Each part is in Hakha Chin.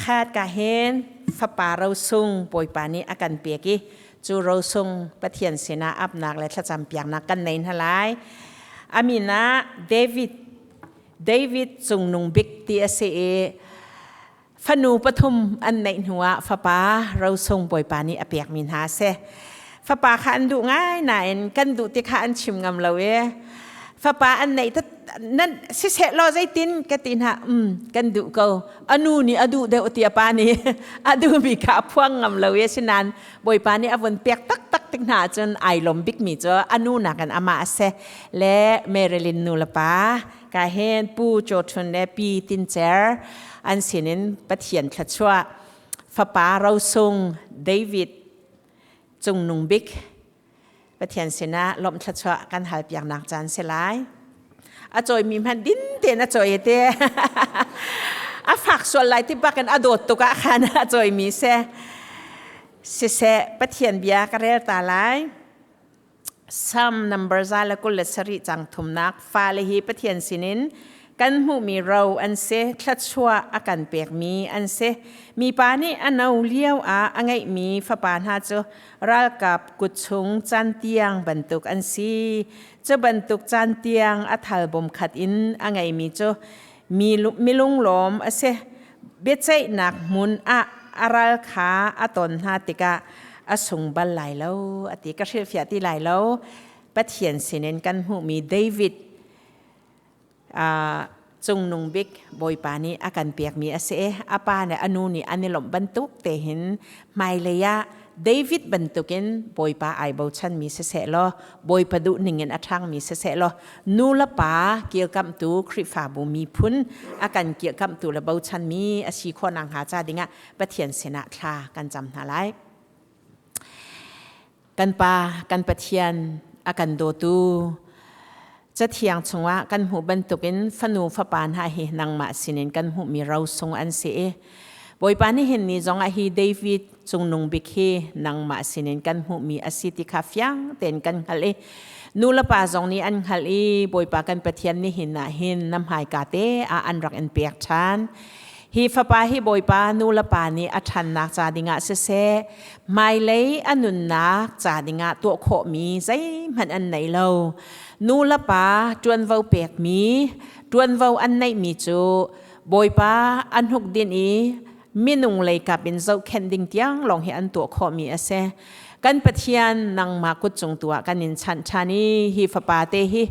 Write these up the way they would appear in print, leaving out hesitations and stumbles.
Pakhat ka hin fapa rosung Bawipa nih a kan pek i cu rosung Pathian sinah apnak le thlacam piaknak kan nei hna lai. Amin ah David David cungnung bik ti a si i fanu pathum an neih hnuah fapa rosung Bawipa nih a pekmi hna a si. Fapa kha an duh ngai nain kan duh ti kha an chim ngam lo i fapa an neih nan siseh law zeitin ka ti hna kan duh ko anu nih a duh deuh ti a pa nih a duhmi kha a phuang ngam lo i asinain Bawipa nih a vun pek taktak tik hna ahcun ai lawm bikmi cu anu nakin amah a si le Marilyn nu le pa ka hin Pu Chaw Thun le Pi Tin Cer an sinin Pathian thluachuah fapa rosung David cungnung bik Pathian sinah lawmh thluachuah kan hal piaknak caan si lai. A cawimi hmanh din tein a cawi te. A fak sual lai ti bakin a dawt tuk ah khan a cawimi si. Siseh Pathian bia ka rel ta lai. Psalm number 127 cang thumnak fale hi Pathian sinin kan hmuhmi ro an si, thluachuah a kan pekmi an si. Mipa nih a no lio ah a ngeihmi fapa hna cu ralkap kutchung cantiang bantuk an si. Cu bantuk cantiang a thal bawm khat in a ngeimi cu mi milunglawm a si. Biaceihnak hmun ah a ral kha a ton hna tikah a sung bal lai lo a ti. Ka hrilhfiah ti lai lo. Pathian sinin kan hmuhmi David cungnung bik Bawipa nih a kan pekmi a si. A pa le a nu nih an i lawmh bantuk te hin hmailei ah David bantukin Bawipa ai bochanmi siseh law Bawipa duh ning in a ṭhangmi siseh law nu le pa kilkamhtu Khrihfabu miphun a kan kilkamhtu le bochanmi a si khawh nakhnga ca dingah Pathian sinah thla kan cam hna lai. Kan Pa, kan Pathian, a kan dawtu, Cathiang chungah kan hmuh bantukin fanu fapa hna hi nangmah sinin kan hmuhmi rosung an si i Bawipa nihin ni zongah hi David cungnung bik hi nangmah sinin kan hmuhmi a si ti kha fiang tein kan hngalh i nu le pa zong nih an hngalh i Bawipa kan Pathian nihin ah hin na hmaika te ah an rak in pek ṭhan. Hi fapa hi Bawipa nu le pa nih a ṭhannak ca dingah siseh, hmailei a nunnak ca dingah tuah khawhmi zeihmanh an nei lo. Nu le pa ṭuanvo pekmi, ṭuanvo an neihmi cu Bawipa an huk din i minung leikap in zohkhenh ding tiang lawng hi an tuah khawhmi a si. Kan Pathian nangmah kut cung tu ah kan in chanh ṭhan i hi fapa te hi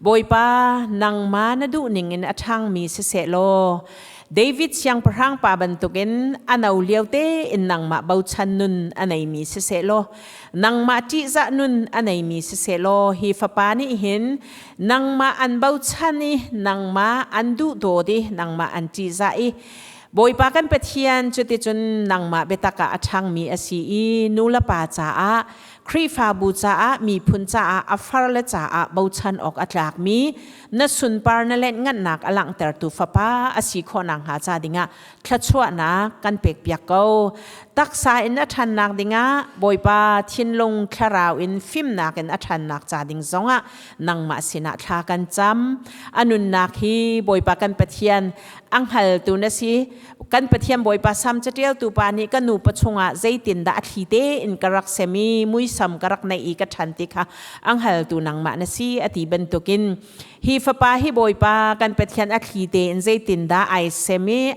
Bawipa nangmah na duh ning in a ṭhangmi siseh law David siangpahrang pa bantukin a no lio tein nangmah bochan nun a neimi siseh law nangmah ṭihzah nun a neimi siseh law hi fapa nih hin nangmah an bochan i nangmah an duhdawt i nangmah an ṭihzah i Bawipa kan Pathian cuticun nangmah biatak ah a ṭhangmi a si i nu le pa caah Khrihfabu caah miphun caah a farle caah bochan awk a tlakmi na sunpar na lenhngannak a langhtertu fapa a si khawh nakhnga ca dingah thluachuahnak kan pekpiak ko. Taksa in a ṭhannak dingah Bawipa thinlung thlarau in fimnak in a ṭhannak ca ding zongah nangmah sinah thla kan cam. A nunnak hi Bawipa kan Pathian a hngaltu na si. Kan Pathian Bawipa Sam catialtu pa nih ka nupa chungah zeitindah a thli tein ka rak sem i muisam ka rak neih i ka ṭhan ti kha a hngaltu nangmah na si a ti bantukin hi fapa hi Bawipa kan Pathian a thli tein zeitindah ai sem i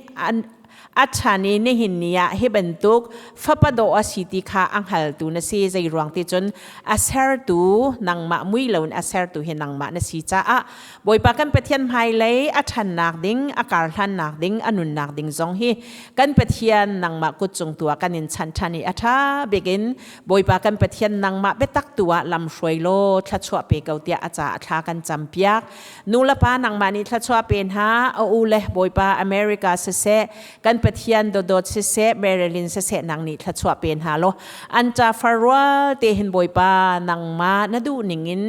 a ṭhan i nihin ni ah hi bantuk fapa dawh a si ti kha a hngaltu na si zei ruang ti cun a sertu nangmah mui loin a sertu hi nangmah na si caah Bawipa kan Pathian hmailei a ṭhannak ding, a karhlannak ding, a nunnak ding zong hi kan Pathian nangmah kut cung tu ah kan in chanh ṭhan i a ṭha bik in Bawipa kan Pathian nangmah biatak tu ah lam hruai law thluachuah pe ko tiah a caah thla kan campiak. Nu le pa nangmah nih thluachuah pe hna, a u le Bawipa America siseh, kan Pathian dawdawt siseh, Marilyn siseh nang nih thluachuah pe hna law an ṭa far rual te hin Bawipa nangmah na duh ning in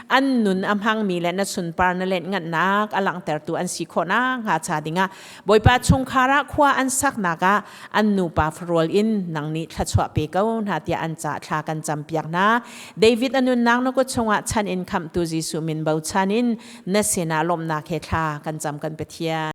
an nun a hmangmi le na sunpar na lenhnganhnak a langhtertu an si khawh nakhnga cha dingah Bawipa chungkhar ah khua an saknak ah an nupa farual in nang nih thluachuah pe ko hna tiah an ca thla kan campiak hna. David a nunnak na kut chungah chan in khamhtu Jesuh min bochan in na sinah lawmhnak he thla kan cam kan Pathian.